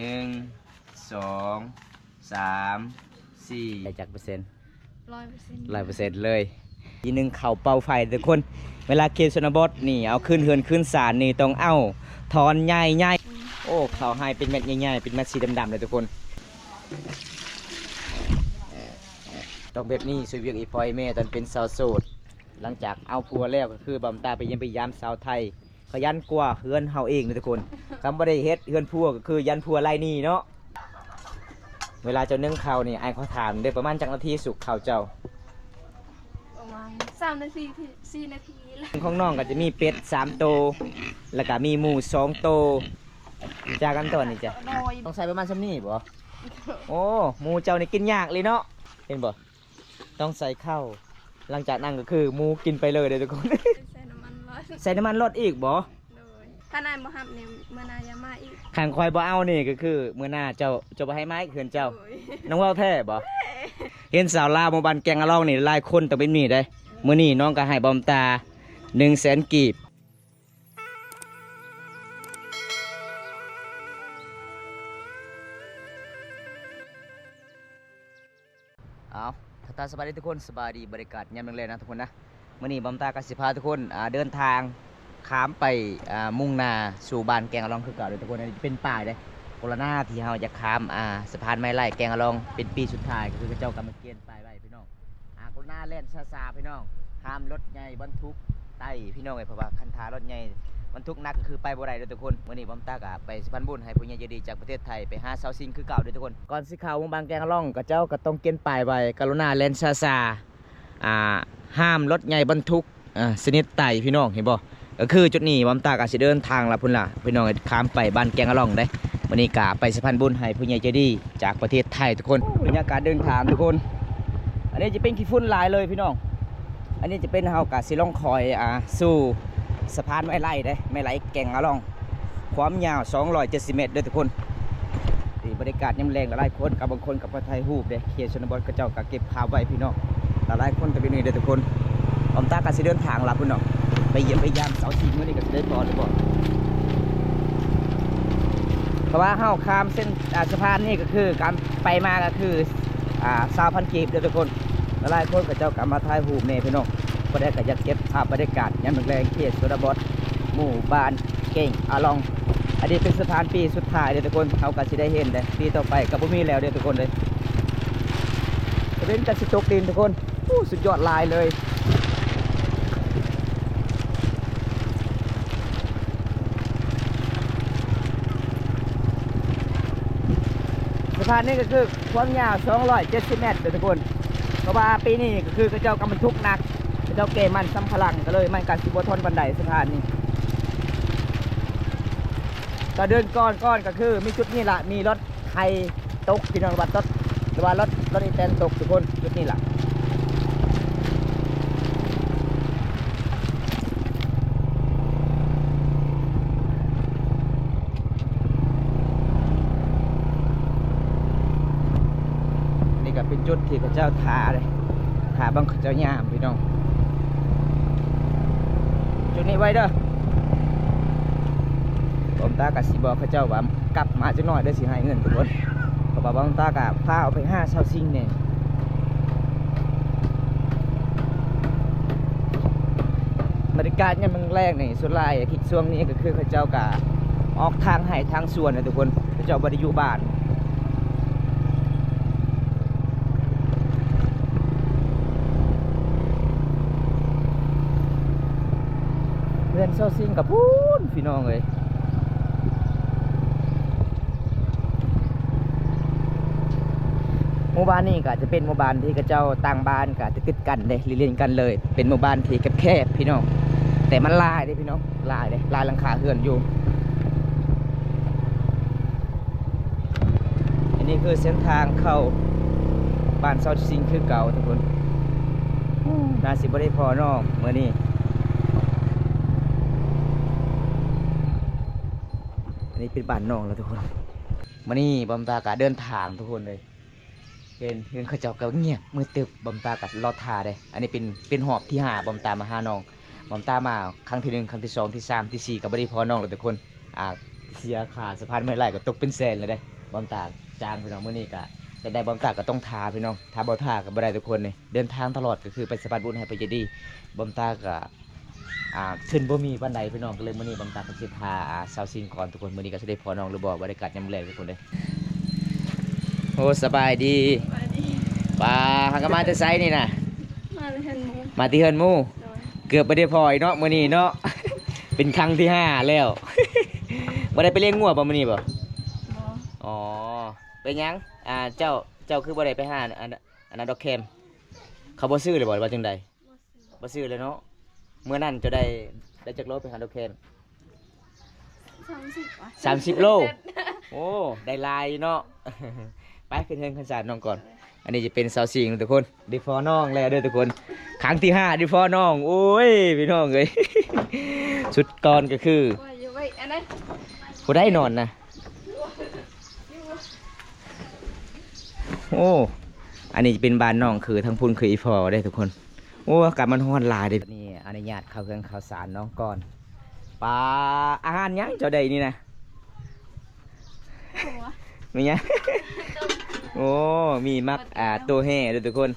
ໜຶ່ງ ສອງ ສາມ ສີ່ ໄດ້ຈັກເປີເຊັນ? ຮ້ອຍເປີເຊັນ ຮ້ອຍເປີເຊັນເລີຍ. ທີໜຶ່ງເຂົ້າເປົ້າໄຟທຸກຄົນ. ເວລາເຂດຊົນນະບົດນີ້ ເອົາຂຶ້ນເຮືອນຂຶ້ນຊານນີ້ ຕ້ອງເອົາທ່ອນໃຫຍ່ໆ. ອືມ ໂອ້ ເຂົ້າໃຫ້ເປັນເມັດໃຫຍ່ໆ ເປັນເມັດສີດຳໆເລີຍທຸກຄົນ. ຕ້ອງແບບນີ້ ຊ່ວຍວຽກອີ່ພໍ່ອີ່ແມ່ຕອນເປັນສາວໂສດ. ຫຼັງຈາກເອົາຜົວແລ້ວ ກໍຄືບຳຕາໄປຢ້ຽມໄປຢາມສາວໄທ ຂະຫຍັນກວ່າເຮືອນເຮົາເອງເດ້ທຸກຄົນ. ຄັນບໍ່ໄດ້ເຮັດເຮືອນຜົວ ກໍຄືຢ້ານຜົວໄລ່ໜີເນາະ. ເວລາເຈົ້າໜຶ້ງເຂົ້ານີ້ ອ້າຍຂໍຖາມເດີ້ ປະມານຈັກນາທີສຸກເຂົ້າເຈົ້າ? ປະມານສາມນາທີ ສີ່ນາທີແຫຼະ. ຂອງນ້ອງກໍຈະມີເປັດສາມໂຕ ແລ້ວກໍມີໝູສອງໂຕ. ຈາກກັນຕອນນີ້ຈ້ະ ໂດຍ ຕ້ອງໃສ່ປະມານສ່ຳນີ້ບໍ? ໂອ້ ໝູເຈົ້ານີ້ກິນຍາກເລີຍເນາະ ເຫັນບໍ່? ຕ້ອງໃສ່ເຂົ້າ. ຫຼັງຈາກນັ້ນກໍຄືໝູກິນໄປເລີຍເດ້ທຸກຄົນ. ໃສ່ນ້ຳມັນລົດ ໃສ່ນ້ຳມັນລົດອີກບໍ? ໂດຍ ຖ້ານາຍບໍ່ຮັບນີ້ ມື້ໜ້າຢ່າມາອີກ. ຄັນຂ້ອຍບໍ່ເອົານີ້ ກໍຄືມື້ໜ້າເຈົ້າ ເຈົ້າບໍ່ໃຫ້ມາອີກເຮືອນເຈົ້າ. ໂດຍ ນ້ອງເວົ້າແທ້ບໍ? ແທ້. ເຫັນສາວລາວໝູ່ບ້ານແກ້ງອາລອງນີ້ ຫຼາຍຄົນຕ້ອງເປັນໜີ້ເດ້. ມື້ນີ້ນ້ອງກໍໃຫ້ບຳຕາໜຶ່ງແສນກີບ. ເອົາ ທັກທາຍສະບາຍດີທຸກຄົນ ສະບາຍດີ ບັນຍາກາດຍາມແລງໆນະທຸກຄົນນະ. ມື້ນີ້ບຳຕາກໍຊິພາທຸກຄົນ ອ່າ ເດີນທາງຂ້າມໄປ ອ່າ ມຸ່ງໜ້າສູ່ບ້ານແກ້ງອາລອງຄືເກົ່າເດີ້ທຸກຄົນ. ອັນນີ້ເປັນປ່າຍເດ້ ກໍລະນາທີ່ເຮົາຈະຂ້າມ ອ່າ ສະພານໄມ້ໄລ່ແກ້ງອາລອງ ເປັນປີສຸດທ້າຍ ກໍຄືເຂົາເຈົ້າກຳລັງກຽນ ໄປໄວພີ່ນ້ອງ. ອາ ກະລຸນາແລ່ນຊ້າໆພີ່ນ້ອງ, ຫ້າມລົດໃຫຍ່ບັນທຸກໄຕ້ພີ່ນ້ອງເອີຍ, ເພາະວ່າຄັນຖ້າລົດໃຫຍ່ບັນທຸກໜັກກໍຄືໄປບໍ່ໄດ້ເດີ້ທຸກຄົນ. ມື້ນີ້ບອມຕາກະໄປສະພານບຸນໃຫ້ຜູ້ໃຫຍ່ໃຈດີຈາກປະເທດໄທ ໄປຫາສາວຊິງຄືເກົ່າເດີ້ທຸກຄົນ. ກ່ອນຊິເຂົ້າໝູ່ບ້ານແກ້ງອາລອງ ເຂົາເຈົ້າກໍຕ້ອງກຽນປ້າຍໄວ້, ກະລຸນາແລ່ນຊ້າໆ ອາ ຫ້າມລົດໃຫຍ່ບັນທຸກ ອາ ຊະນິດໄຕ້ພີ່ນ້ອງ ເຫັນບໍ່? ກໍຄືຈຸດນີ້ ບອມຕາກໍຊິເດີນທາງລະພຸ້ນລະພີ່ນ້ອງ ຂ້າມໄປບ້ານແກ້ງອາລອງເດ້. ມື້ນີ້ກໍໄປສະພານບຸນໃຫ້ຜູ້ໃຫຍ່ໃຈດີຈາກປະເທດໄທທຸກຄົນ. ບັນຍາກາດເດີນທາງທຸກຄົນ ອັນນີ້ຈະເປັນຂີ້ຝຸ່ນຫຼາຍເລີຍພີ່ນ້ອງ. ອັນນີ້ຈະເປັນ ເຮົາກໍຊິລົງຄອຍ ອາ ສູ່ສະພານໄມ້ໄລ່ເດ້ ໄມ້ໄລ່ແກ້ງອາລອງ ຄວາມຍາວສອງຮ້ອຍເຈັດສິບແມັດເດີ້ທຸກຄົນ. ນີ້ບັນຍາກາດຍາມແລງ ຫຼາຍໆຄົນກັບ ບາງຄົນກໍມາຖ່າຍຮູບເດ້. ເຂດຊົນນະບົດເຂົາເຈົ້າກໍເກັບພາບໄວ້ພີ່ນ້ອງ ຫຼາຍໆຄົນກໍເປັນນີ້ເດີ້ທຸກຄົນ. ບອມຕາກໍຊິເດີນທາງລະພຸ້ນເນາະ ໄປຢ້ຽມໄປຢາມສາວຊິງ ມື້ນີ້ກໍຊິໄດ້ພໍຫຼືບໍ່ ເພາະວ່າເຮົາຂ້າມເສັ້ນ ອາ ສະພານນີ້ກໍຄື ການໄປມາກໍຄື ອາ ຊາວພັນກີບເດີ້ທຸກຄົນ. ຫຼາຍໆຄົນເຂົາເຈົ້າກໍມາຖ່າຍຮູບແດ່ພີ່ນ້ອງ. ຜູ້ໃດກໍຢາກເກັບພາບບັນຍາກາດຍາມແລງໆ ເຂດຊົນນະບົດ ໝູ່ບ້ານແກ້ງອາລອງ. ອັນນີ້ເປັນສະພານປີສຸດທ້າຍເດີ້ທຸກຄົນ. ເຮົາກໍຊິໄດ້ເຫັນເດ້ ປີຕໍ່ໄປກໍບໍ່ມີແລ້ວເດີ້ທຸກຄົນເດີ້. ຕາເວັນກໍຊິຕົກດິນທຸກຄົນ. ໂອ້ ສຸດຍອດຫຼາຍເລີຍ. ສະພານນີ້ກໍຄືຄວາມຍາວສອງຮ້ອຍເຈັດສິບແມັດເດີ້ທຸກຄົນ. ເພາະວ່າປີນີ້ກໍຄືເຂົາເຈົ້າກຳລັງບັນທຸກໜັກ ເຂົາເຈົ້າແກ່ມັນສຳປະຫຼັງ ກໍເລີຍມັນກໍຊິບໍ່ທົນປານໃດສະພານນີ້. ກໍເດືອນກ່ອນໆ ກໍຄືມີຈຸດນີ້ລະ ມີລົດໄຖຕົກພີ່ນ້ອງ ວ່າຕົກ ຫຼືວ່າລົດ ລົດອີແຕນຕົກທຸກຄົນ. ຈຸດນີ້ລະ ນີ້ກໍເປັນຈຸດທີ່ເຂົາເຈົ້າຖ້າເດ້ ຖ້າເບິ່ງເຂົາເຈົ້າຍາມພີ່ນ້ອງ. ຈຸດນີ້ໄວ້ເດີ້. ບອມຕາກໍຊິບອກເຂົາເຈົ້າວ່າ ກັບມາຈັກໜ້ອຍເດີ້ ຊິໃຫ້ເງິນທຸກຄົນ. ເພາະວ່າບອມຕາກໍພາອອກໄປຫາສາວຊິງແດ່. ບັນຍາກາດຍາມແລງໆນີ້ ສ່ວນຫຼາຍທິດຊ່ວງນີ້ກໍຄືເຂົາເຈົ້າກໍອອກທາງໄຮ່ທາງສວນນະທຸກຄົນ. ເຂົາເຈົ້າບໍ່ໄດ້ຢູ່ບ້ານ. ເຮືອນຊາວຊິງກັບພຸ້ນພີ່ນ້ອງເອີຍ. ໝູ່ບ້ານນີ້ກໍຈະເປັນໝູ່ບ້ານທີ່ເຂົາເຈົ້າຕັ້ງບ້ານກໍຕິດໆກັນເດ້ ລິ່ນໆກັນເລີຍ. ເປັນໝູ່ບ້ານທີ່ແຄບໆພີ່ນ້ອງ ແຕ່ມັນຫຼາຍເດ້ພີ່ນ້ອງ ຫຼາຍເດ້ ຫຼາຍຫຼັງຄາເຮືອນຢູ່. ອັນນີ້ຄືເສັ້ນທາງເຂົ້າບ້ານຊາວຊິງຄືເກົ່າທຸກຄົນ. ໂອ້ ໜ້າຊິບໍ່ໄດ້ພໍ້ນ້ອງມື້ນີ້. ອັນນີ້ເປັນບ້ານນ້ອງແລ້ວທຸກຄົນ. ມື້ນີ້ບອມຕາກໍເດີນທາງທຸກຄົນເລີຍ. ເຫັນ ເຫັນເຂົາເຈົ້າກໍງຽບມືຕຶບ ບອມຕາກໍລໍຖ້າເດ້. ອັນນີ້ເປັນ ເປັນຮອບທີຫ້າ ບອມຕາມາຫານ້ອງ. ບອມຕາມາຄັ້ງທີໜຶ່ງ ຄັ້ງທີສອງ ທີສາມ ທີສີ່ ກໍບໍ່ໄດ້ພໍ້ນ້ອງແລ້ວທຸກຄົນ. ອ່າ ເສຍຄ່າສະພານເມື່ອຫຼາຍກໍຕົກເປັນແສນແລ້ວເດ້ ບອມຕາຈ້າງພີ່ນ້ອງ. ມື້ນີ້ກະ ຢາກໄດ້ບອມຕາກໍຕ້ອງຖ້າພີ່ນ້ອງ ຖ້າບໍ່ຖ້າກໍບໍ່ໄດ້ທຸກຄົນນີ້. ເດີນທາງຕະຫຼອດກໍຄືໄປສະພານບຸນໃຫ້ເພິ່ນໃຈດີ. ບອມຕາກໍ ອ່າ ທຶນບໍ່ມີປານໃດພີ່ນ້ອງ ກໍເລີຍມື້ນີ້ບອມຕາກໍຊິຖ້າ ອ່າ ສາວຊິງກ່ອນທຸກຄົນ. ມື້ນີ້ກໍຊິໄດ້ພໍ້ນ້ອງຫຼືບໍ່ ບັນຍາກາດຍາມແລງທຸກຄົນເດ້. ໂອ້ ສະບາຍດີ ສະບາຍດີ. ປ້າ ຫາກະມາແຕ່ໃສນີ້ນະ? ມາແຕ່ເຮືອນໝູ່ ມາແຕ່ເຮືອນໝູ່. ໂດຍ. ເກືອບບໍ່ໄດ້ພໍ້ອີກເນາະມື້ນີ້ເນາະ ເປັນຄັ້ງທີຫ້າແລ້ວ. ບໍ່ໄດ້ໄປລ້ຽງງົວບໍ່ມື້ນີ້ບໍ່? ບໍ່. ອໍ ເປັນຫຍັງ ອ່າ ເຈົ້າ ເຈົ້າຄືບໍ່ໄດ້ໄປຫາ ອັນ ອັນນັ້ນດອກແຄມ ເຂົາບໍ່ຊື້ເລີຍບໍ່ ຫຼືວ່າຈັ່ງໃດ? ບໍ່ຊື້ ບໍ່ຊື້ເລີຍເນາະ. ມື້ນັ້ນເຈົ້າໄດ້ ໄດ້ຈັກໂລໄປຫາດອກແຄມ? ສາມສິບ ສາມສິບໂລ. ໂອ້ ໄດ້ຫຼາຍເນາະ. ໄປຂຶ້ນເຮືອນຂຶ້ນຊານນ້ອງກ່ອນ. ອັນນີ້ຈະເປັນສາວຊິງທຸກຄົນ ໄດ້ພໍ້ນ້ອງແລ້ວເດີທຸກຄົນ ຄັ້ງທີຫ້າໄດ້ພໍ້ນ້ອງ. ໂອ້ຍ ພີ່ນ້ອງເອີຍ ຊຸດກ່ອນກໍຄື ຜູ້ໃດນອນນະ? ໂອ້ ອັນນີ້ຈະເປັນບ້ານນ້ອງ ຄືທາງພຸ້ນຄືອີ່ພໍ່ເດ້ທຸກຄົນ. ໂອ້ ອາກາດມັນຮ້ອນຫຼາຍເດ້. ນີ້ອະນຸຍາດເຂົ້າເຮືອນເຂົ້າຊານນ້ອງກ່ອນ. ປ້າ ອາຫານຫຍັງເຈົ້າໄດ້ນີ້ນະ? ມີຫຍັງ? ໂອ້ ມີໝາກ ອ່າ ໂຕແຮ່ເດ້ທຸກຄົນ.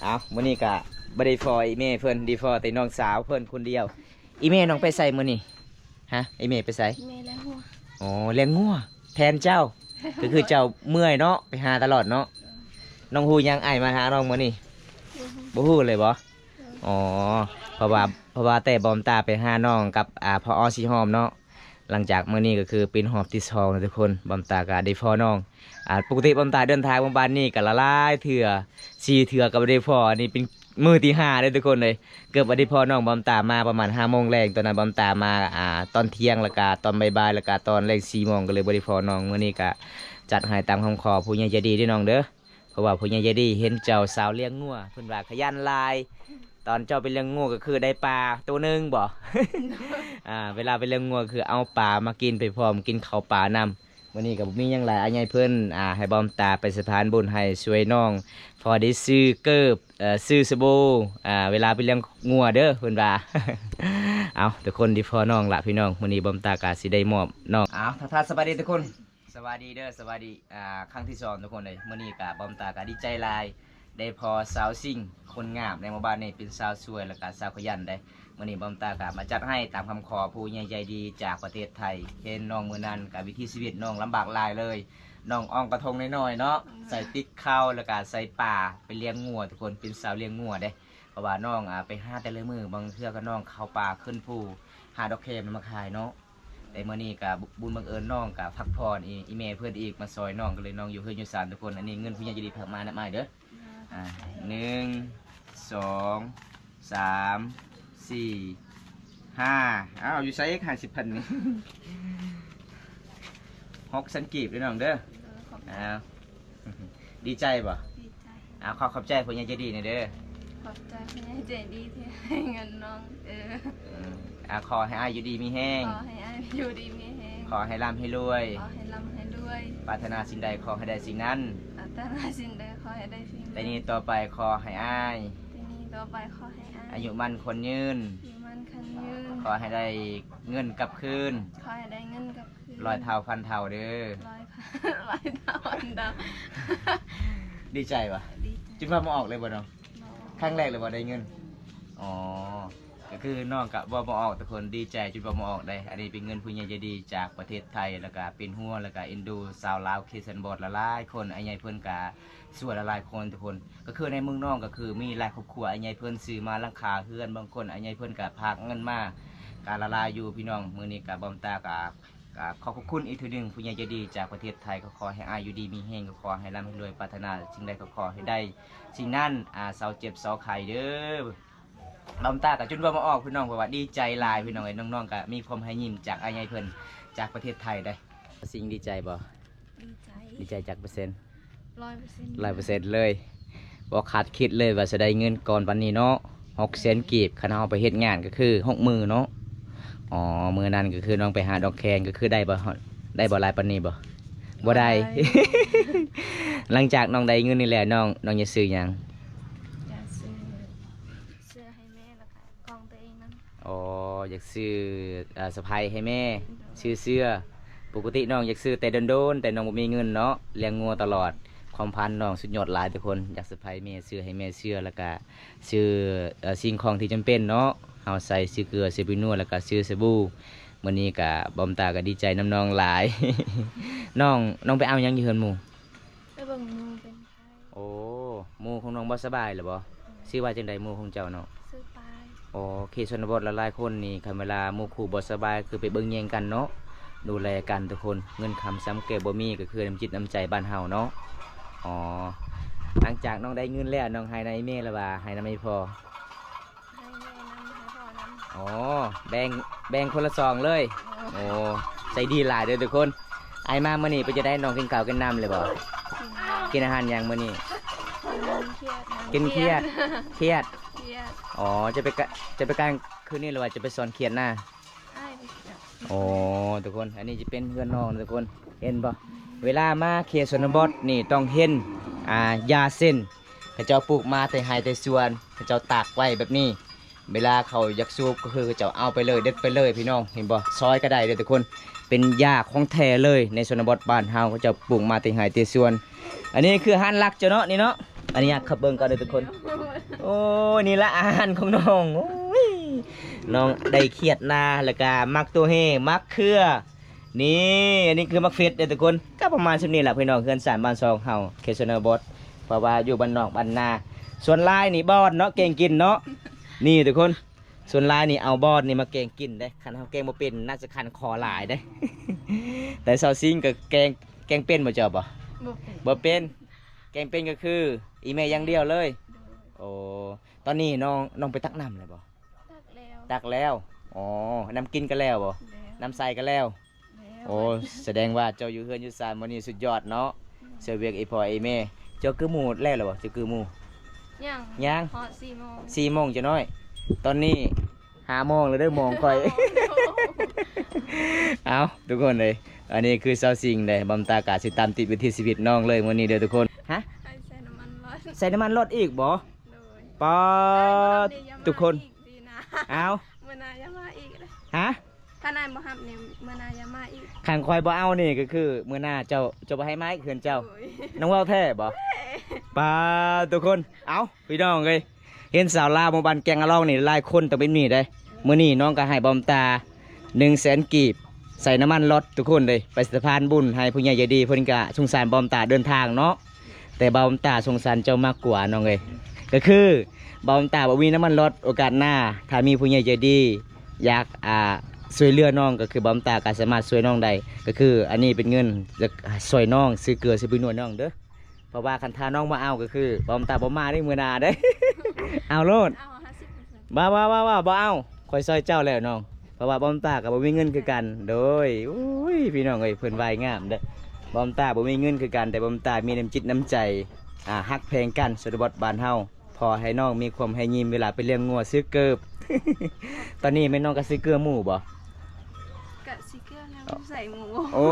ເອົ້າ ມື້ນີ້ກະບໍ່ໄດ້ພໍ້ອີ່ແມ່ເພິ່ນ ໄດ້ພໍ້ແຕ່ນ້ອງສາວເພິ່ນຄົນດຽວ. ອີ່ແມ່ນ້ອງໄປໃສມື້ນີ້? ຮະ ອີ່ແມ່ໄປໃສ? ແມ່ລ້ຽງງົວ. ອໍ ລ້ຽງງົວແທນເຈົ້າ ກໍຄືເຈົ້າເມື່ອຍເນາະ ໄປຫາຕະຫຼອດເນາະ. ນ້ອງຮູ້ຫຍັງອ້າຍມາຫານ້ອງມື້ນີ້? ບໍ່ຮູ້ ບໍ່ຮູ້ເລີຍບໍ? ເອີ ອໍ ເພາະວ່າ ເພາະວ່າແຕ່ບອມຕາໄປຫານ້ອງກັບ ອ່າ ພໍ່ອໍສີຫອມເນາະ. ຫຼັງຈາກມື້ນີ້ກໍຄືເປັນຮອບທີສອງແລ້ວທຸກຄົນ ບອມຕາກໍໄດ້ພໍ້ນ້ອງ. ອ່າ ປົກກະຕິບອມຕາເດີນທາງມາບ້ານນີ້ກໍຫຼາຍໆເທື່ອ ສີ່ເທື່ອກໍບໍ່ໄດ້ພໍ້. ອັນນີ້ເປັນມື້ທີຫ້າເດ້ທຸກຄົນເອີຍ. ເກືອບບໍ່ໄດ້ພໍ້ນ້ອງບອມຕາມາປະມານຫ້າໂມງແລງ. ຕອນນັ້ນບອມຕາມາ ອ່າ ຕອນທ່ຽງ ແລ້ວກະຕອນບ່າຍໆ ແລ້ວກະຕອນແລງສີ່ໂມງ ກໍເລີຍບໍ່ໄດ້ພໍ້ນ້ອງ. ມື້ນີ້ກະຈັດໃຫ້ຕາມຄຳຂໍຜູ້ໃຫຍ່ໃຈດີເດີນ້ອງເດີ. ເພາະວ່າຜູ້ໃຫຍ່ໃຈດີເຫັນເຈົ້າສາວລ້ຽງງົວ ເພິ່ນວ່າຂະຫຍັນຫຼາຍ. ຕອນເຈົ້າໄປລ້ຽງງົວກໍຄືໄດ້ປາໂຕໜຶ່ງບໍ? ອ່າ ເວລາໄປລ້ຽງງົວຄືເອົາປາມາກິນໄປພ້ອມ ກິນເຂົ້າປານຳ. ມື້ນີ້ກໍບໍ່ມີຫຍັງຫຼາຍ ອ້າຍໃຫຍ່ເພິ່ນ ອ່າ ໃຫ້ບອມຕາໄປສະພານບຸນໃຫ້ຊ່ວຍນ້ອງ ພໍໄດ້ຊື້ເກີບ ເອີ ຊື້ສະບູ ອ່າ ເວລາໄປລ້ຽງງົວເດີ ເພິ່ນວ່າ. ເອົາ ທຸກຄົນໄດ້ພໍ້ນ້ອງລະພີ່ນ້ອງ. ມື້ນີ້ບອມຕາກໍຊິໄດ້ມອບນ້ອງ. ເອົາ ທັກທາຍສະບາຍດີທຸກຄົນ. ສະບາຍດີເດີ ສະບາຍດີ ອ່າ ຄັ້ງທີສອງທຸກຄົນເອີຍ. ມື້ນີ້ກະບອມຕາກະດີໃຈຫຼາຍ ໄດ້ພໍ້ສາວຊິງຄົນງາມໃນໝູ່ບ້ານນີ້ ເປັນສາວສວຍ ແລ້ວກະສາວຂະຫຍັນເດ້. ມື້ນີ້ບອມຕາກະມາຈັດໃຫ້ຕາມຄຳຂໍຜູ້ໃຫຍ່ໃຈດີຈາກປະເທດໄທ. ເຫັນນ້ອງມື້ນັ້ນກະວິຖີຊີວິດນ້ອງລຳບາກຫຼາຍເລີຍ. ນ້ອງອ່ອງກະທົງນ້ອຍໆເນາະ ໃສ່ຕິກເຂົ້າ ແລ້ວກະໃສ່ປາ ໄປລ້ຽງງົວທຸກຄົນ ເປັນສາວລ້ຽງງົວເດ້. ເພາະວ່ານ້ອງ ອ່າ ໄປຫາແຕ່ລະມື້ ບາງເທື່ອກໍນ້ອງເຂົ້າປ່າຂຶ້ນພູ ຫາດອກແຄມນຳມາຂາຍເນາະ. ແຕ່ມື້ນີ້ກໍບຸນບັງເອີນນ້ອງກໍພັກຜ່ອນ ອີ ອີແມ່ເພິ່ນອີກມາຊ່ອຍນ້ອງ ກໍເລີຍນ້ອງຢູ່ເຮືອນຢູ່ຊານທຸກຄົນ. ອັນນີ້ເງິນຜູ້ໃຫຍ່ໃຈດີຝາກມານຳອ້າຍເດີ. ອ່າ ໜຶ່ງ ສອງ ສາມ ສີ່ ຫ້າ ອ້າວ ຢູ່ໃສອີກ ຫ້າສິບພັນນີ້? ຫົກແສນກີບເດີນ້ອງເດີ. ເອີ ຂອບໃຈ. ອ້າວ ດີໃຈບໍ່? ດີໃຈ. ອາ ຂໍຂອບໃຈຜູ້ໃຫຍ່ໃຈດີແດ່ເດີ. ຂອບໃຈຜູ້ໃຫຍ່ໃຈດີທີ່ໃຫ້ເງິນນ້ອງ. ເອີ ອືມ ອາ ຂໍໃຫ້ອ້າຍຢູ່ດີມີແຮງ. ຂໍໃຫ້ອ້າຍຢູ່ດີມີແຮງ. ຂໍໃຫ້ລ່ຳໃຫ້ລວຍ. ຂໍໃຫ້ລ່ຳໃຫ້ລວຍ. ປາດຖະໜາສິ່ງໃດຂໍໃຫ້ໄດ້ສິ່ງນັ້ນ. ປາດຖະໜາສິ່ງໃດຂໍໃຫ້ໄດ້ສິ່ງນັ້ນ. ແຕ່ນີ້ຕໍ່ໄປຂໍໃຫ້ອ້າຍ. ແຕ່ນີ້ຕໍ່ໄປຂໍໃຫ້ອ້າຍ ອາຍຸໝັ້ນຂວັນຍືນ. ອາຍຸໝັ້ນຂວັນຍືນ. ຂໍໃຫ້ໄດ້ເງິນກັບຄືນ. ຂໍໃຫ້ໄດ້ເງິນກັບ ຮ້ອຍເທົ່າພັນເທົ່າເດີ. ຮ້ອຍ ຮ້ອຍເທົ່າພັນເທົ່າ. ດີໃຈບໍ່? ດີໃຈ. ຈຸດເວົ້າບໍ່ອອກເລີຍບໍ່ນ້ອງ? ບໍ່. ຄັ້ງແລກເລີຍບໍ່ໄດ້ເງິນ? ອໍ ກໍຄືນ້ອງກະເວົ້າບໍ່ອອກທຸກຄົນ ດີໃຈຈຸດເວົ້າບໍ່ອອກເດ້. ອັນນີ້ເປັນເງິນຜູ້ໃຫຍ່ໃຈດີຈາກປະເທດໄທ ແລ້ວກະເປັນຫ່ວງ ແລ້ວກະເອັນດູຊາວລາວເຂດຊະນະບົດຫຼາຍໆຄົນ. ອ້າຍໃຫຍ່ເພິ່ນກະ ສ່ວນຫຼາຍໆຄົນທຸກຄົນ ກໍຄືໃນເມືອງນ້ອງກໍຄືມີຫຼາຍຄອບຄົວ ອ້າຍໃຫຍ່ເພິ່ນຊື້ມາຫຼັງຄາເຮືອນ. ບາງຄົນອ້າຍໃຫຍ່ເພິ່ນກໍຝາກເງິນມາ ກໍຫຼາຍໆຢູ່ພີ່ນ້ອງ. ມື້ນີ້ກໍບອມຕາກໍ ກໍຂອບພະຄຸນອີກເທື່ອໜຶ່ງ ຜູ້ໃຫຍ່ໃຈດີຈາກປະເທດໄທ. ກໍຂໍໃຫ້ອ້າຍຢູ່ດີມີແຮງ ກໍຂໍໃຫ້ລ່ຳໃຫ້ລວຍ ປາດຖະໜາສິ່ງໃດກໍຂໍໃຫ້ໄດ້ສິ່ງນັ້ນ ອາ ເຊົາເຈັບເຊົາໄຂ້ເດີ. ບອມຕາກໍຈົນເວົ້າບໍ່ອອກພີ່ນ້ອງ ເພາະວ່າດີໃຈຫຼາຍພີ່ນ້ອງເອີຍ. ນ້ອງໆກໍມີຄວາມຮອຍຍິ້ມຈາກອ້າຍໃຫຍ່ເພິ່ນຈາກປະເທດໄທເດ້. ຊິງດີໃຈບໍ່? ດີໃຈ. ດີໃຈຈັກເປີເຊັນ? ຮ້ອຍເປີເຊັນ. ຮ້ອຍເປີເຊັນເລີຍ. ບໍ່ຄາດຄິດເລີຍວ່າຈະໄດ້ເງິນກ້ອນປານນີ້ເນາະ ຫົກແສນກີບ. ຄັນເຮົາໄປເຮັດງານກໍຄືຫົກໝື່ນເນາະ. ອໍ ມື້ນັ້ນກໍຄືນ້ອງໄປຫາດອກແຄນ ກໍຄືໄດ້ບໍ່ ໄດ້ບໍ່ຫຼາຍປານນີ້ບໍ່? ບໍ່ໄດ້. ບໍ່ໄດ້. ຫຼັງຈາກນ້ອງໄດ້ເງິນນີ້ແລ້ວ ນ້ອງ ນ້ອງຢາກຊື້ຫຍັງ? ຢາກຊື້ເສື້ອໃຫ້ແມ່ ແລ້ວກໍ ຂອງຕົວເອງນຳ. ອໍ ຢາກຊື້ ເອີ ສະພາຍໃຫ້ແມ່ ໂດຍ ຊື້ເສື້ອ. ປົກກະຕິນ້ອງຢາກຊື້ແຕ່ດົນໆ ແຕ່ນ້ອງບໍ່ມີເງິນເນາະ, ລ້ຽງງົວຕະຫຼອດ. ຄວາມຝັນນ້ອງສຸດຍອດຫຼາຍທຸກຄົນ, ຢາກເຊີໄພແມ່ ຊື້ໃຫ້ແມ່ເຊື່ອ ແລ້ວກະຊື້ ເອີ ສິ່ງຂອງທີ່ຈຳເປັນເນາະ, ເຮົາໃສ່ ຊື້ເກືອ ຊື້ແປ້ງນົວ ແລ້ວກະຊື້ສະບູ. ມື້ນີ້ກະ ບ່າວຕາກະດີໃຈນຳນ້ອງຫຼາຍ. ນ້ອງ ນ້ອງໄປເອົາຫຍັງຢູ່ເຮືອນໝູ່? ໄປເບິ່ງໝູ່ເປັນໄຂ້. ໂອ້ ໝູ່ຂອງນ້ອງບໍ່ສະບາຍແລ້ວບໍ່? ອືມ. ຊື່ວ່າຈັ່ງໃດໝູ່ຂອງເຈົ້າເນາະ? ຊື່ປາຍ. ໂອ້ ເຂດຊົນນະບົດຫຼາຍໆຄົນນີ້ ຄັນເວລາໝູ່ຄູ່ບໍ່ສະບາຍ ຄືໄປເບິ່ງແຍງກັນເນາະ, ດູແລກັນທຸກຄົນ. ເງິນຄຳຊຳແກ້ວບໍ່ມີ ກໍຄືນ້ຳຈິດນ້ຳໃຈບ້ານເຮົາເນາະ. ອໍ ຫຼັງຈາກນ້ອງໄດ້ເງິນແລ້ວ ນ້ອງໃຫ້ນຳອີ່ແມ່ ຫຼືວ່າໃຫ້ນຳອີ່ພໍ່? ໃຫ້ແມ່ນຳ ໃຫ້ພໍ່ນຳ. ອໍ ແບ່ງ ແບ່ງຄົນລະສອງເລີຍ. ໂອ້ ໂອ້ ໃຈດີຫຼາຍເດີທຸກຄົນ. ອ້າຍມາມື້ນີ້ເປັນຈັ່ງໃດ ນ້ອງກິນເຂົ້າກິນນ້ຳແລ້ວບໍ່? ກິນແລ້ວ. ກິນອາຫານຫຍັງມື້ນີ້? ກິນຂຽດນະ. ກິນຂຽດ. ຂຽດ. ຂຽດ. ຂຽດ. ອໍ ຈະໄປກະ ຈະໄປກາງຄືນນີ້ ຫຼືວ່າຈະໄປສອນຂຽດນະ? ອ້າຍໄປຂຽດ. ໂອ້ ທຸກຄົນ ອັນນີ້ຈະເປັນເຮືອນນ້ອງນະທຸກຄົນ. ເຫັນບໍ່? ເວລາມາເຂດຊົນນະບົດນີ້ຕ້ອງເຫັນ ອ່າ ຢາເສັ້ນ ເຂົາເຈົ້າປູກມາແຕ່ໄຮ່ແຕ່ສວນ, ເຂົາເຈົ້າຕາກໄວ້ແບບນີ້. ເວລາເຂົາຢາກສູບກໍຄືເຂົາເຈົ້າເອົາໄປເລີຍ ເດັດໄປເລີຍພີ່ນ້ອງ. ເຫັນບໍ່? ຊອຍກໍໄດ້ເດີທຸກຄົນ. ເປັນຢາຂອງແທ້ເລີຍ ໃນຊົນນະບົດບ້ານເຮົາ ເຂົາເຈົ້າປູກມາແຕ່ໄຮ່ແຕ່ສວນ. ອັນນີ້ຄືຮ້ານຫຼັກເຈົ້າເນາະ ນີ້ເນາະ. ອະນຸຍາດເຂົ້າເບິ່ງກ່ອນເດີທຸກຄົນ. ໂອ້ຍ ນີ້ລະອາຫານຂອງນ້ອງ. ໂອ້ຍ ນ້ອງໄດ້ຂຽດນາ ແລ້ວກະໝາກຕົວເຮ ໝາກເຂືອ. ນີ້ ອັນນີ້ຄືໝາກເຟດເດີທຸກຄົນ. ກໍປະມານສ່ຳນີ້ລະພີ່ນ້ອງ, ເຮືອນຊານບ້ານຊ່ອງເຮົາ ເຂດຊົນນະບົດ ເພາະວ່າຢູ່ບ້ານນອກບ້ານນາ. ສ່ວນຫຼາຍນີ້ບອດເນາະ ແກງກິນເນາະ. ນີ້ທຸກຄົນ ສ່ວນຫຼາຍນີ້ເອົາບອດນີ້ມາແກງກິນເດ້. ຄັນເຮົາແກງບໍ່ເປັນ ໜ້າຈະຄັນຄໍຫຼາຍເດ້. ແຕ່ສາວຊິງກໍແກງ ແກງເປັນບໍ່ເຈົ້າບໍ່? ບໍ່ເປັນ. ບໍ່ເປັນ. ແກງເປັນກໍຄືອີ່ແມ່ຢ່າງດຽວເລີຍ. ໂດຍ. ໂອ້ ຕອນນີ້ນ້ອງ ນ້ອງໄປຕັກນ້ຳແລ້ວບໍ່? ຕັກແລ້ວ. ຕັກແລ້ວ. ອໍ ນ້ຳກິນກໍແລ້ວບໍ່? ແລ້ວ. ນ້ຳໃສ່ກໍແລ້ວ. ແລ້ວ. ໂອ້ ສະແດງວ່າເຈົ້າຢູ່ເຮືອນຢູ່ຊານມື້ນີ້ສຸດຍອດເນາະ. ອືມ. ຊ່ວຍວຽກອີ່ພໍ່ອີ່ແມ່. ເຈົ້າກື້ໝູແລ້ວລະບໍ່? ເຈົ້າກື້ໝູ? ຍັງ. ຍັງ? ຮອດສີ່ໂມງ. ສີ່ໂມງຈະນ້ອຍ. ຕອນນີ້ຫ້າໂມງແລ້ວເດີ ໂມງຂ້ອຍ. ເອົ້າ ທຸກຄົນເອີຍ ອັນນີ້ຄືສາວຊິງເດ້. ບ່າວຕາກະຊິຕາມຕິດວິຖີຊີວິດນ້ອງເລີຍມື້ນີ້ເດີທຸກຄົນ. ຮະ? ໃຫ້ໃສ່ນ້ຳມັນລົດ. ໃສ່ນ້ຳມັນລົດອີກບໍ່? ໂດຍ. ປາດ ທຸກຄົນ. ເອົ້າ ມື້ໜ້າຢ່າມາອີກ. ຮະ? ຄັນອ້າຍບໍ່ຮັບນີ້ ມື້ໜ້າຢ່າມາອີກ. ຄັນຂ້ອຍບໍ່ເອົານີ້ກໍຄືມື້ໜ້າເຈົ້າ ເຈົ້າບໍ່ໃຫ້ມາອີກເຮືອນເຈົ້າ. ໂດຍ. ນ້ອງເວົ້າແທ້ບໍ່? ແທ້. ປາດ ທຸກຄົນ. ເອົ້າ ພີ່ນ້ອງເອີຍ ເຫັນສາວລາວໝູ່ບ້ານແກງອະລອງນີ້ ຫຼາຍຄົນຕ້ອງເປັນໝີ້ເດ້. ມື້ນີ້ນ້ອງກໍໃຫ້ບ່າວຕາໜຶ່ງແສນກີບ ໃສ່ນ້ຳມັນລົດທຸກຄົນເດ້ ໄປສະພານບຸນໃຫ້ຜູ້ໃຫຍ່ໃຈດີ. ເພິ່ນກະສົງສານບ່າວຕາເດີນທາງເນາະ, ແຕ່ບ່າວຕາສົງສານເຈົ້າມາກກວ່ານ້ອງເອີຍ. ກໍຄືບ່າວຕາບໍ່ມີນ້ຳມັນລົດ, ໂອກາດໜ້າຖ້າມີຜູ້ໃຫຍ່ໃຈດີຢາກ ອ່າ ຊ່ວຍເຫຼືອນ້ອງ ກໍຄືບ່າວຕາກໍສາມາດຊ່ວຍນ້ອງໄດ້. ກໍຄືອັນນີ້ເປັນເງິນ ຈະຊ່ວຍນ້ອງຊື້ເກືອຊື້ແປ້ງນົວນ້ອງເດີ. ເພາະວ່າຄັນຖ້ານ້ອງບໍ່ເອົາກໍຄືບ່າວຕາບໍ່ມາເດ້ມື້ໜ້າເດ້. ເອົາໂລດ. ເອົາຫ້າສິບເປີເຊັນ. ບໍ່ ບໍ່ ບໍ່ ບໍ່ ບໍ່ເອົາ. ຂ້ອຍຊ່ອຍເຈົ້າແລ້ວນ້ອງ. ເພາະວ່າບ່າວຕາກໍບໍ່ມີເງິນຄືກັນ. ໂດຍ. ໂອ້ຍ ພີ່ນ້ອງເອີຍ ເພິ່ນວາຍງາມເດ້. ບ່າວຕາບໍ່ມີເງິນຄືກັນ ແຕ່ບ່າວຕາມີນ້ຳຈິດນ້ຳໃຈ ອ່າ ຮັກແພງກັນ ຊົນນະບົດບ້ານເຮົາ. ຂໍໃຫ້ນ້ອງມີຄວາມຮອຍຍິ້ມເວລາໄປລ້ຽງງົວຊື້ເກີບ. ຕອນນີ້ແມ່ນນ້ອງກໍຊື້ເກືອໝູບໍ່? ກະຊິເກືອແລ້ວ ໃສ່ໝູ. ໂອ້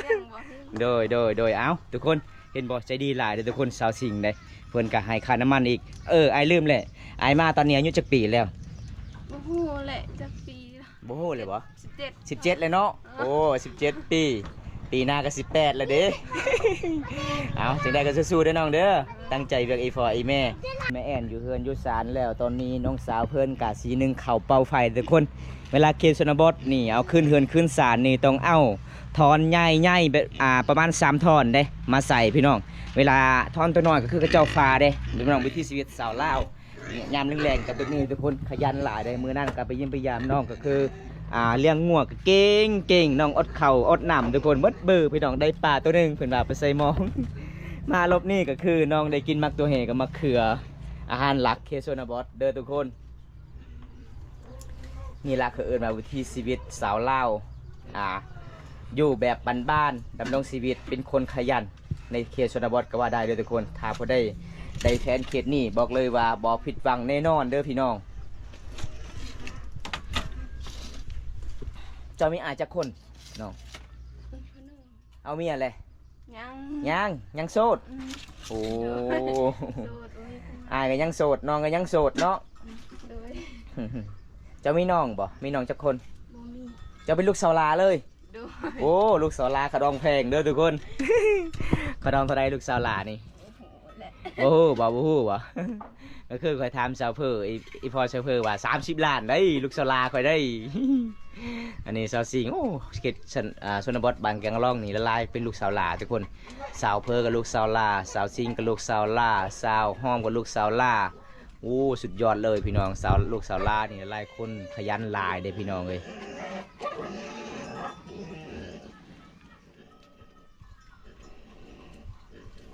ລ້ຽງບໍ່? ໂດຍ ໂດຍ ໂດຍ. ເອົ້າ ທຸກຄົນ ເຫັນບໍ່ ໃຈດີຫຼາຍເດ້ທຸກຄົນ. ສາວຊິງເດ້ ເພິ່ນກໍໃຫ້ຄ່ານ້ຳມັນອີກ. ເອີ ອ້າຍລືມແຫຼະ ອ້າຍມາຕອນນີ້ອາຍຸຈັກປີແລ້ວ? ບໍ່ຮູ້ແຫຼະ ຈັກປີ. ບໍ່ຮູ້ເລີຍບໍ່? ສິບເຈັດ. ສິບເຈັດແລ້ວເນາະ. ເອີ ໂອ້ ສິບເຈັດປີ ປີໜ້າກໍສິບແປດແລ້ວເດ້. ເອົາ ຈັ່ງໃດກໍສູ້ໆເດີນ້ອງເດີ ຕັ້ງໃຈວຽກອີ່ພໍ່ອີ່ແມ່. ແມ່ແອນຢູ່ເຮືອນຢູ່ຊານແລ້ວ. ຕອນນີ້ນ້ອງສາວເພິ່ນກະຊິໜຶ້ງເຂົ້າເປົ່າໄຟທຸກຄົນ. ເວລາເຂດຊົນນະບົດນີ້ ເອົາຂຶ້ນເຮືອນຂຶ້ນຊານນີ້ ຕ້ອງເອົາທ່ອນໃຫຍ່ໆ ແບບ ອ່າ ປະມານສາມທ່ອນເດ້ ມາໃສ່ພີ່ນ້ອງ. ເວລາທ່ອນຕົວນ້ອຍກໍຄືເຂົາເຈົ້າຟາເດ້ພີ່ນ້ອງ. ວິຖີຊີວິດຊາວລາວ ຍາມແລງໆກໍແບບນີ້ທຸກຄົນ. ຂະຫຍັນຫຼາຍເດ້. ມື້ນັ້ນກໍໄປຢ້ຽມໄປຢາມນ້ອງ ກໍຄື ອ່າ ລ້ຽງງົວກໍເກັ່ງໆ ນ້ອງອົດເຂົ້າອົດນ້ຳທຸກຄົນ. ໝົດມື້ພີ່ນ້ອງ ໄດ້ປາຕົວໜຶ່ງ ເພິ່ນວ່າໄປໃສ່ມອງ. ມາລອບນີ້ກໍຄືນ້ອງໄດ້ກິນໝາກຕົວເຮກັບໝາກເຂືອ. ອາຫານຫຼັກເຂດຊົນນະບົດເດີທຸກຄົນ. ນີ້ລະເຂົາເອີ້ນວ່າວິຖີຊີວິດຊາວລາວ ອ່າ ຢູ່ແບບບ້ານໆ ດຳລົງຊີວິດເປັນຄົນຂະຫຍັນ ໃນເຂດຊົນນະບົດກໍວ່າໄດ້ເດີທຸກຄົນ. ຖ້າຜູ້ໃດໄດ້ແຟນເຂດນີ້ ບອກເລີຍວ່າບໍ່ຜິດຫວັງແນ່ນອນເດີພີ່ນ້ອງ. ເຈົ້າມີອ້າຍຈັກຄົນນ້ອງ? ເອົາເມຍແລ້ວ? ຍັງ ຍັງ ຍັງໂສດ. ອືມ ໂອ້ ໂສດ. ໂອ້ຍ ອ້າຍກໍຍັງໂສດ ນ້ອງກໍຍັງໂສດເນາະ. ອືມ ໂດຍ. ເຈົ້າມີນ້ອງບໍ່? ມີນ້ອງຈັກຄົນ? ບໍ່ມີ. ເຈົ້າເປັນລູກສາວຫຼ້າເລີຍ? ໂອ້ ລູກສາວຫຼ້າຂະດອງແພງເດີທຸກຄົນ. ຂະດອງເທົ່າໃດລູກສາວຫຼ້ານີ້? ບໍ່ຮູ້ບໍ່? ບໍ່ຮູ້ບໍ່? ກໍຄືຂ້ອຍຖາມຊາວເພີ ອີ ອີພໍ່ຊາວເພີວ່າ ສາມສິບລ້ານໄດ໋ ລູກສາວຫຼ້າຂ້ອຍໄດ໋. ອັນນີ້ສາວຊິງ ໂອ້ ເຂດຊົນ ອ່າ ຊົນນະບົດບ້ານແກງອະລອງນີ້ ຫຼາຍໆເປັນລູກສາວຫຼ້າທຸກຄົນ. ສາວເພີກໍລູກສາວຫຼ້າ, ສາວຊິງກໍລູກສາວຫຼ້າ, ສາວຫອມກໍລູກສາວຫຼ້າ. ໂອ້ ສຸດຍອດເລີຍພີ່ນ້ອງ. ສາວ ລູກສາວຫຼ້ານີ້ຫຼາຍຄົນຂະຫຍັນຫຼາຍເດ້ພີ່ນ້ອງເອີຍ.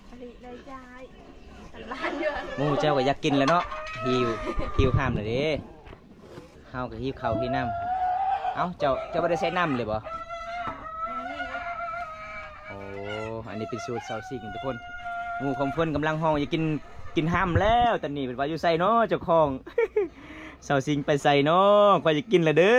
ອັນນີ້ໄດ້ຈ່າຍ ຫຼານຢູ່. ໝູ່ເຈົ້າກໍຢາກກິນແລ້ວເນາະ ຫິວ ຫິວຂ້າມແລ້ວເດ້. ເຮົາກໍຫິວເຂົ້າຫິວນ້ຳ. ເອົ້າ ເຈົ້າ ເຈົ້າບໍ່ໄດ້ໃສ່ນ້ຳເລີຍບໍ່? ໂອ້ ອັນນີ້ເປັນສູດສາວຊິງທຸກຄົນ. ໝູ່ຂອງເພິ່ນກຳລັງຮ້ອງຢາກກິນ ກິນຫ້ຳແລ້ວຕອນນີ້. ເພິ່ນວ່າຢູ່ໃສເນາະເຈົ້າຂອງ? ສາວຊິງໄປໃສເນາະ? ຂ້ອຍຢາກກິນແລ້ວເດີ.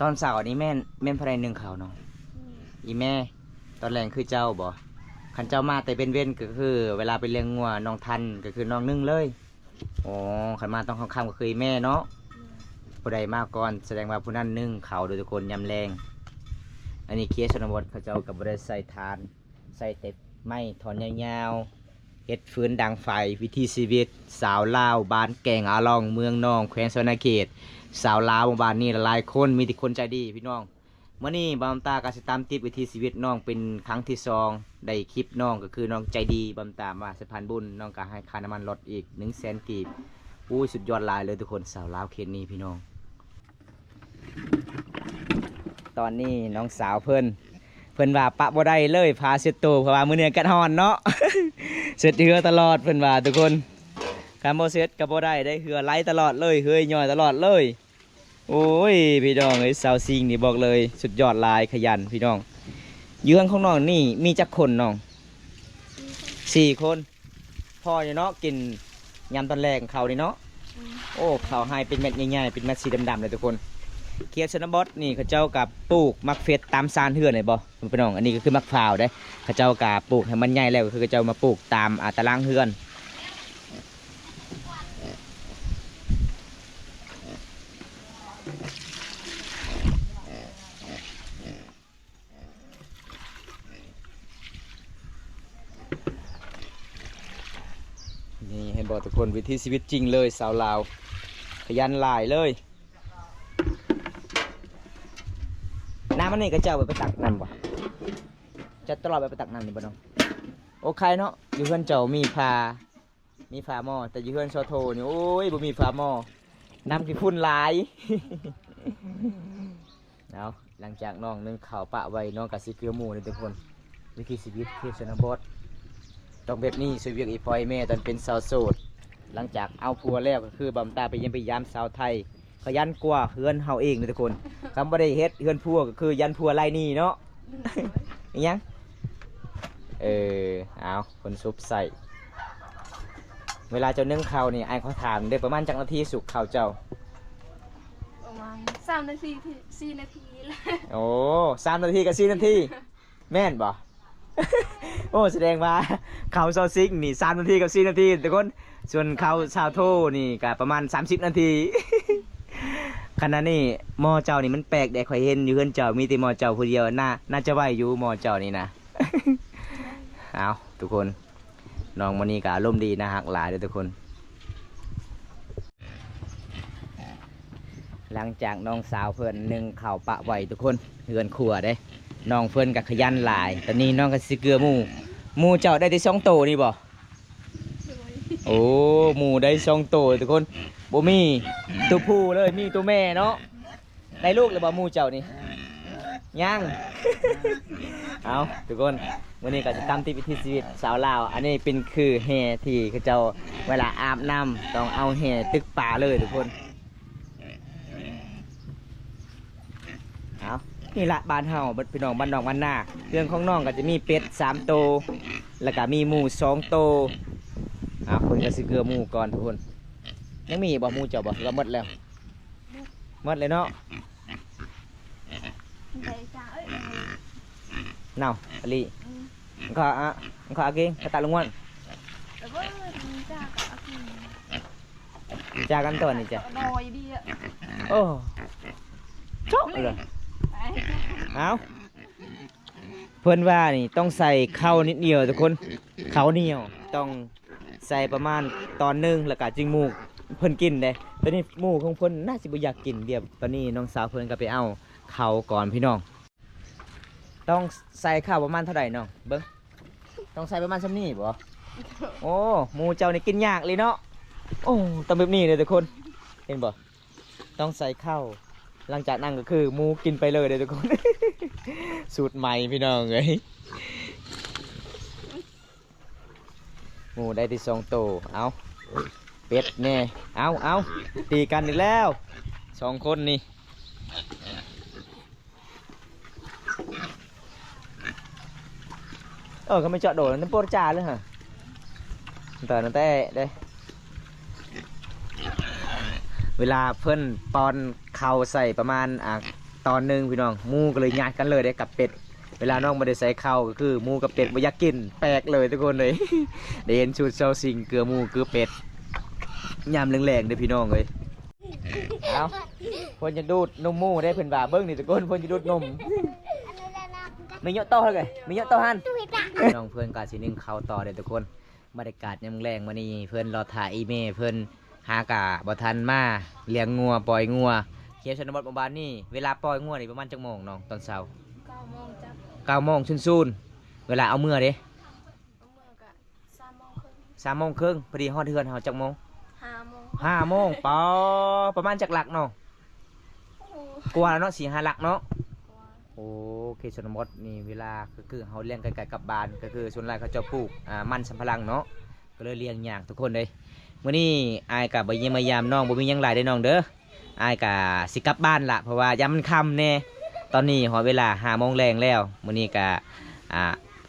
ຕອນເຊົ້ານີ້ແມ່ນ ແມ່ນຜູ້ໃດໜຶ້ງເຂົ້ານ້ອງ? ອີ່ແມ່. ຕອນແລງຄືເຈົ້າບໍ່? ຄັນເຈົ້າມາແຕ່ເວັນໆ ກໍຄືເວລາໄປລ້ຽງງົວ ນ້ອງທັນກໍຄືນ້ອງໜຶ້ງເລີຍ. ອໍ ຄັນມາຕອນຄ່ຳໆ ກໍຄືອີ່ແມ່ເນາະ. ຜູ້ໃດມາກ່ອນ ສະແດງວ່າຜູ້ນັ້ນໜຶ້ງເຂົ້າເດີທຸກຄົນ ຍາມແລງ. ອັນນີ້ເຂດຊົນນະບົດ ເຂົາເຈົ້າກໍບໍ່ໄດ້ໃສ່ຖ່ານ ໃສ່ແຕ່ໄມ້ທ່ອນຍາວໆ ເຮັດຟືນດັງໄຟ. ວິຖີຊີວິດຊາວລາວ ບ້ານແກງອາລ່ອງ ເມືອງໜອງ ແຂວງສະຫວັນນະເຂດ. ຊາວລາວໝູ່ບ້ານນີ້ຫຼາຍໆຄົນ ມີແຕ່ຄົນໃຈດີພີ່ນ້ອງ. ມື້ນີ້ບ່າວຕາກໍຊິຕາມຕິດວິຖີຊີວິດນ້ອງເປັນຄັ້ງທີສອງ. ໄດ້ຄລິບນ້ອງກໍຄືນ້ອງໃຈດີ ບ່າວຕາມາສະພານບຸນ ນ້ອງກໍໃຫ້ຄ່ານ້ຳມັນລົດອີກໜຶ່ງແສນກີບ. ໂອ້ຍ ສຸດຍອດຫຼາຍເລີຍທຸກຄົນ ຊາວລາວເຂດນີ້ພີ່ນ້ອງ. ຕອນນີ້ນ້ອງສາວເພິ່ນ ເພິ່ນວ່າປະບໍ່ໄດ້ເລີຍຜ້າເຊັດໂຕ ເພາະວ່າມື້ນີ້ອາກາດຮ້ອນເນາະ. ເຊັດເຮືອຕະຫຼອດເພິ່ນວ່າທຸກຄົນ. ຄັນບໍ່ເຊັດກໍບໍ່ໄດ້ເດ້ ເຫື່ອໄຫຼຕະຫຼອດເລີຍ ເຫື່ອຍ້ອຍຕະຫຼອດເລີຍ. ໂອ້ຍ ພີ່ນ້ອງເອີຍ ສາວຊິງນີ້ບອກເລີຍ ສຸດຍອດຫຼາຍ ຂະຫຍັນພີ່ນ້ອງ. ຢູ່ເຮືອນຂອງນ້ອງນີ້ມີຈັກຄົນນ້ອງ? ສີ່ຄົນ. ພໍຢູ່ເນາະ ກິນຍາມຕອນແລງເຂົ້ານີ້ເນາະ. ອືມ ໂອ້ ເຂົ້າໃຫ້ເປັນເມັດໃຫຍ່ໆ ເປັນເມັດສີດຳໆເລີຍທຸກຄົນ. ເຂດຊົນນະບົດນີ້ເຂົາເຈົ້າກໍປູກໝາກເຟດຕາມຊານເຮືອນນີ້ບໍ່ພີ່ນ້ອງ? ອັນນີ້ກໍຄືໝາກພ້າວເດ້ ເຂົາເຈົ້າກໍປູກໃຫ້ມັນໃຫຍ່ແລ້ວ ກໍຄືເຂົາເຈົ້າມາປູກຕາມ ອ່າ ຕາລາງເຮືອນ. ນີ້ເຫັນບໍ່ທຸກຄົນ ວິຖີຊີວິດຈິງເລີຍ ຊາວລາວຂະຫຍັນຫຼາຍເລີຍ. ນ້ຳອັນນີ້ກໍເຈົ້າໄປຕັກນ້ຳບໍ່? ເຈົ້າຕະຫຼອດໄປຕັກນ້ຳນີ້ບໍ່ນ້ອງ? ໂອເຄເນາະ ຢູ່ເຮືອນເຈົ້າມີຝາ ມີຝາໝໍ້ ແຕ່ຢູ່ເຮືອນຊອໂທນີ້ ໂອ້ຍ ບໍ່ມີຝາໝໍ້ ນ້ຳຂີ້ຝຸ່ນຫຼາຍ. ເອົາ ຫຼັງຈາກນ້ອງໜຶ້ງເຂົ້າປະໄວ້ ນ້ອງກໍຊິເກືອໝູ່ເດ້ທຸກຄົນ. ວິຖີຊີວິດເຂດຊົນນະບົດ ຕ້ອງແບບນີ້ ຊ່ວຍວຽກອີ່ພໍ່ອີ່ແມ່ຕອນເປັນສາວໂສດ. ຫຼັງຈາກເອົາຜົວແລ້ວ ກໍຄືບຳຕາໄປຢ້ຽມໄປຢາມສາວໄທ ຂະຫຍັນກວ່າເຮືອນເຮົາເອງເດ້ທຸກຄົນ. ຄັນບໍ່ໄດ້ເຮັດເຮືອນຜົວ ກໍຄືຢ້ານຜົວໄລ່ໜີເນາະ. ອີ່ຫຍັງ? ເອີ ເອົາ ຄົນຊຸບໃສ່. ເວລາເຈົ້າໜຶ້ງເຂົ້ານີ້ ອ້າຍຂໍຖາມເດີ້ ປະມານຈັກນາທີສຸກເຂົ້າເຈົ້າ? ປະມານສາມນາທີ ສີ່ນາທີແຫຼະ. ໂອ້ ສາມນາທີກັບສີ່ນາທີ ແມ່ນບໍ່? ໂອ້ ສະແດງວ່າເຂົ້າຊາວຊິງນີ້ ສາມນາທີກັບສີ່ນາທີທຸກຄົນ. ສ່ວນເຂົ້າຊາວໂທນີ້ກໍປະມານສາມສິບນາທີ. ຂະນະນີ້ໝໍ້ເຈົ້ານີ້ມັນແປກເດ້ ຂ້ອຍເຫັນຢູ່ເຮືອນເຈົ້າມີແຕ່ໝໍ້ເຈົ້າຜູ້ດຽວ ໜ້າ ໜ້າຈະໄຫວຢູ່ໝໍ້ເຈົ້ານີ້ນະ. ເອົາ ທຸກຄົນ ນ້ອງມື້ນີ້ກໍອາລົມດີ ໜ້າຮັກຫຼາຍເດີ້ທຸກຄົນ. ຫຼັງຈາກນ້ອງສາວເພິ່ນໜຶ້ງເຂົ້າປະໄວ້ທຸກຄົນ ເຮືອນຄົວເດ້ ນ້ອງເພິ່ນກໍຂະຫຍັນຫຼາຍ. ຕອນນີ້ນ້ອງກໍຊິເກືອໝູ່. ໝູ່ເຈົ້າໄດ້ແຕ່ສອງໂຕນີ້ບໍ່? ໂອ້ ໝູ່ໄດ້ສອງໂຕທຸກຄົນ ບໍ່ມີຕົວຜູ້ເລີຍ ມີແຕ່ແມ່ເນາະ. ໄດ້ລູກແລ້ວບໍ່ໝູ່ເຈົ້ານີ້? ຍັງ. ເອົາ ທຸກຄົນ ມື້ນີ້ກໍຊິຕາມຕິດວິຖີຊີວິດຊາວລາວ. ອັນນີ້ເປັນຄືແຫທີ່ເຂົາເຈົ້າເວລາອາບນ້ຳ ຕ້ອງເອົາແຫຕຶກປາເລີຍທຸກຄົນ. ເອົາ ນີ້ລະບ້ານເຮົາ ເບິດພີ່ນ້ອງບ້ານນອກບ້ານນາ. ເຮືອນຂອງນ້ອງກໍຈະມີເປັດສາມໂຕ ແລ້ວກໍມີໝູສອງໂຕ. ເອົາ ເພິ່ນກໍຊິເກືອໝູກ່ອນທຸກຄົນ. ຍັງມີອີກບໍ່ໝູເຈົ້າບໍ່ ຫຼືວ່າໝົດແລ້ວ? ໝົດແລ້ວເນາະ. ໄດ້ຈ້າເອີຍ. ເນົ່າອະລີ. ອືມ ມັນກໍອະ ມັນກໍອາກິງ ກະຕະລຸງມ່ວນ ຈາກັນຕອນນີ້ຈ້ະ. ໂອ້ ໂຈະເລີຍ. ເອົາ ເພິ່ນວ່ານີ້ຕ້ອງໃສ່ເຂົ້ານິດດຽວທຸກຄົນ, ເຂົ້າໜຽວຕ້ອງໃສ່ປະມານຕອນໜຶ່ງ ແລ້ວກະຈຶ່ງໝູ່ເພິ່ນກິນເດ້. ຕອນນີ້ໝູ່ຂອງເພິ່ນໜ້າຊິບໍ່ຢາກກິນ. ດຽວຕອນນີ້ນ້ອງສາວເພິ່ນກໍໄປເອົາເຂົ້າກ່ອນພີ່ນ້ອງ. ຕ້ອງໃສ່ເຂົ້າປະມານເທົ່າໃດນ້ອງ? ເບິ່ງ ຕ້ອງໃສ່ປະມານສ່ຳນີ້ບໍ່? ໂອ້ ໝູ່ເຈົ້ານີ້ກິນຍາກເລີຍເນາະ. ໂອ້ ຕ້ອງແບບນີ້ເດີທຸກຄົນ ເຫັນບໍ່? ຕ້ອງໃສ່ເຂົ້າ. ຫຼັງຈາກນັ້ນກໍຄືໝູ່ກິນໄປເລີຍເດີທຸກຄົນ. ສູດໃໝ່ພີ່ນ້ອງເອີຍ. ໝູ່ໄດ້ທີ່ສອງໂຕ. ເອົາ ເປັດແນ່. ເອົາ ເອົາ ຕີກັນອີກແລ້ວສອງຄົນນີ້. ເອີ ກໍໄມ່ເຈາະໂດນນັ້ນໂປດຈາເລີຍຫະ. ແຕ່ນັ້ນແຕ່ເດ້ ເວລາເພິ່ນປ້ອນເຂົ້າໃສ່ປະມານ ອ່າ ຕອນໜຶ່ງພີ່ນ້ອງ ໝູ່ກໍເລີຍຍາດກັນເລີຍເດ້ກັບເປັດ. ເວລານ້ອງບໍ່ໄດ້ໃສ່ເຂົ້າ ກໍຄືໝູ່ກັບເປັດບໍ່ຢາກກິນ. ແປກເລີຍທຸກຄົນເອີຍ. ໄດ້ເຫັນສູດຊາວຊິງເກືອໝູ່ເກືອເປັດ ຍາມແລງໆເດ້ພີ່ນ້ອງເອີຍ. ເອົາ ເພິ່ນຈະດູດນົມໝູ່ເດ້ ເພິ່ນວ່າ. ເບິ່ງນີ້ທຸກຄົນ ເພິ່ນຈະດູດນົມ. ແມ່ຍົະຕໍ່ຫັ້ນເລີຍ ແມ່ຍົະຕໍ່ຫັ້ນ. ນ້ອງເພິ່ນກໍຊິໜຶ້ງເຂົ້າຕໍ່ເດ້ທຸກຄົນ. ບັນຍາກາດຍາມແລງມື້ນີ້ ເພິ່ນລໍຖ້າອີ່ແມ່ເພິ່ນ ຫາກະບໍ່ທັນມາລ້ຽງງົວ ປ່ອຍງົວ. ເຂດຊົນນະບົດໝູ່ບ້ານນີ້ ເວລາປ່ອຍງົວນີ້ປະມານຈັກໂມງນ້ອງ ຕອນເຊົ້າ? ເກົ້າໂມງຈ້ະ ເກົ້າໂມງສູນໆ. ເວລາເອົາເມືອເດ້? ເອົາເມືອກະສາມໂມງເຄິ່ງ ສາມໂມງເຄິ່ງ. ພໍດີຮອດເຮືອນເຮົາຈັກໂມງ? ຫ້າໂມງ ຫ້າໂມງ. ປາ ປະມານຈັກຫຼັກນ້ອງ? ໂອ້ ກວ່າແລ້ວເນາະ ສີ່ຫ້າຫຼັກເນາະ. ໂອ້ ເຂດຊົນນະບົດນີ້ເວລາກໍຄືເຮົາລ້ຽງໃກ້ໆກັບບ້ານ ກໍຄືສ່ວນຫຼາຍເຂົາເຈົ້າປູກ ອ່າ ມັນສຳປະຫຼັງເນາະ ກໍເລີຍລ້ຽງຍາກທຸກຄົນເອີຍ. ມື້ນີ້ອ້າຍກໍບໍ່ຢ້ຽມມາຢາມນ້ອງ ບໍ່ມີຫຍັງຫຼາຍເດ້ນ້ອງເດີ. ອ້າຍກໍຊິກັບບ້ານລະ ເພາະວ່າຢ້ານມັນຄ່ຳແດ່. ຕອນນີ້ຮອດເວລາຫ້າໂມງແລງແລ້ວ. ມື້ນີ້ກໍ ອ່າ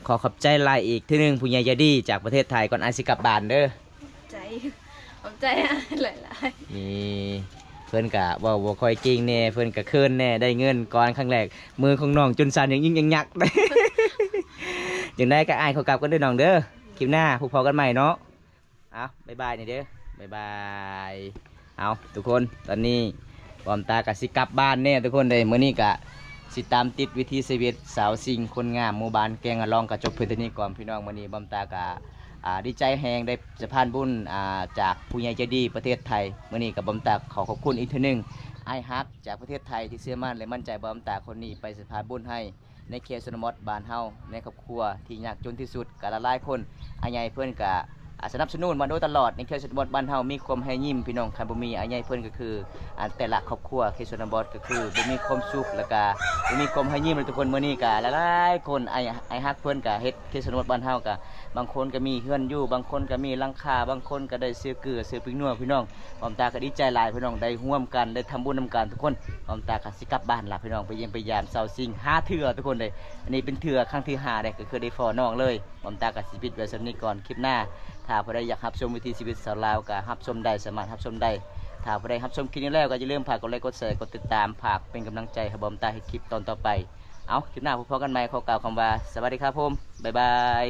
ຂໍຂອບໃຈຫຼາຍອີກເທື່ອໜຶ່ງ ຜູ້ໃຫຍ່ໃຈດີຈາກປະເທດໄທ ກ່ອນອ້າຍຊິກັບບ້ານເດີ. ໃຈ ຂອບໃຈຫຼາຍໆ. ນີ້ເພິ່ນກະເວົ້າບໍ່ຄ່ອຍເກັ່ງແດ່ ເພິ່ນກະເຂີນແດ່ ໄດ້ເງິນກ່ອນຄັ້ງແລກ ມືຂອງນ້ອງຈົນສັ່ນຍັກໆ. ຈັ່ງໃດກໍອ້າຍຂໍກັບກ່ອນເດີນ້ອງເດີ ຄລິບໜ້າພົບພໍ້ກັນໃໝ່ເນາະ. ເອົາ ບາຍບາຍແດ່ເດີ ບາຍບາຍ. ເອົາ ທຸກຄົນ ຕອນນີ້ບອມຕາກໍຊິກັບບ້ານແດ່ທຸກຄົນເດີ. ມື້ນີ້ກໍຊິຕາມຕິດວິຖີຊີວິດສາວຊິງຄົນງາມໝູ່ບ້ານແກ້ງອາລອງ ກໍຈົບພຽງເທົ່ານີ້ກ່ອນພີ່ນ້ອງ. ມື້ນີ້ບອມຕາກໍ ອ່າ ດີໃຈແຮງໄດ້ສະພານບຸນ ອ່າ ຈາກຜູ້ໃຫຍ່ໃຈດີປະເທດໄທ. ມື້ນີ້ກໍບອມຕາຂໍຂອບຄຸນອີກເທື່ອໜຶ່ງ ອ້າຍຮັກຈາກປະເທດໄທທີ່ເຊື່ອໝັ້ນ ແລະ ໝັ້ນໃຈບອມຕາຄົນນີ້ໄປສະພານບຸນໃຫ້ ໃນເຂດຊົນນະບົດບ້ານເຮົາ ໃນຄອບຄົວທີ່ຍາກຈົນທີ່ສຸດ ກະຫຼາຍໆຄົນ ອາໃຫຍ່ເພິ່ນກະ ອາ ສະໜັບສະໜູນມາໂດຍຕະຫຼອດ. ໃນເຂດຊົນນະບົດບ້ານເຮົາມີຄວາມໄຮ່ຍິ້ມ ພີ່ນ້ອງ ຄັນບໍ່ມີອາໃຫຍ່ເພິ່ນ ກໍຄື ອາ ແຕ່ລະຄອບຄົວເຂດຊົນນະບົດ ກໍຄືບໍ່ມີຄວາມສຸກ ແລ້ວກະບໍ່ມີຄວາມໄຮ່ຍິ້ມເລີຍທຸກຄົນ. ມື້ນີ້ກະຫຼາຍໆຄົນ ອ້າຍ ອ້າຍຮັກເພິ່ນກະເຮັດເຂດຊົນນະບົດບ້ານເຮົາ ກະບາງຄົນກະມີເຮືອນຢູ່ ບາງຄົນກະມີຫຼັງຄາ ບາງຄົນກະໄດ້ຊື້ເກືອຊື້ປິງນົວ ພີ່ນ້ອງ. ບອມຕາກໍດີໃຈຫຼາຍພີ່ນ້ອງ ໄດ້ຮ່ວມກັນ ໄດ້ທຳບຸນນຳກັນທຸກຄົນ. ບອມຕາກໍຊິກັບບ້ານລະພີ່ນ້ອງ ໄປຢ້ຽມໄປຢາມສາວຊິງຫ້າເທື່ອທຸກຄົນເດ້. ອັນນີ້ເປັນເທື່ອຄັ້ງທີຫ້າເດ້ ກໍຄືໄດ້ພໍ້ນ້ອງເລີຍ. ບອມຕາກໍຊິປິດໄວ້ສ່ຳນີ້ກ່ອນ. ຄລິບໜ້າ ຖ້າຜູ້ໃດຢາກຮັບຊົມວິຖີຊີວິດຊາວລາວ ກໍຮັບຊົມໄດ້ ສາມາດຮັບຊົມໄດ້. ຖ້າຜູ້ໃດຮັບຊົມຄລິບນີ້ແລ້ວ ກໍຢ່າລືມຝາກກົດໄລກ໌ ກົດແຊ ກົດຕິດຕາມ ຝາກເປັນກຳລັງໃຈໃຫ້ບອມຕາເຮັດຄລິບຕອນຕໍ່ໄປ. ເອົາ ຄລິບໜ້າພົບພໍ້ກັນໃໝ່. ຂໍກ່າວຄຳວ່າ ສະຫວັດດີຄັບຜົມ ບາຍບາຍ.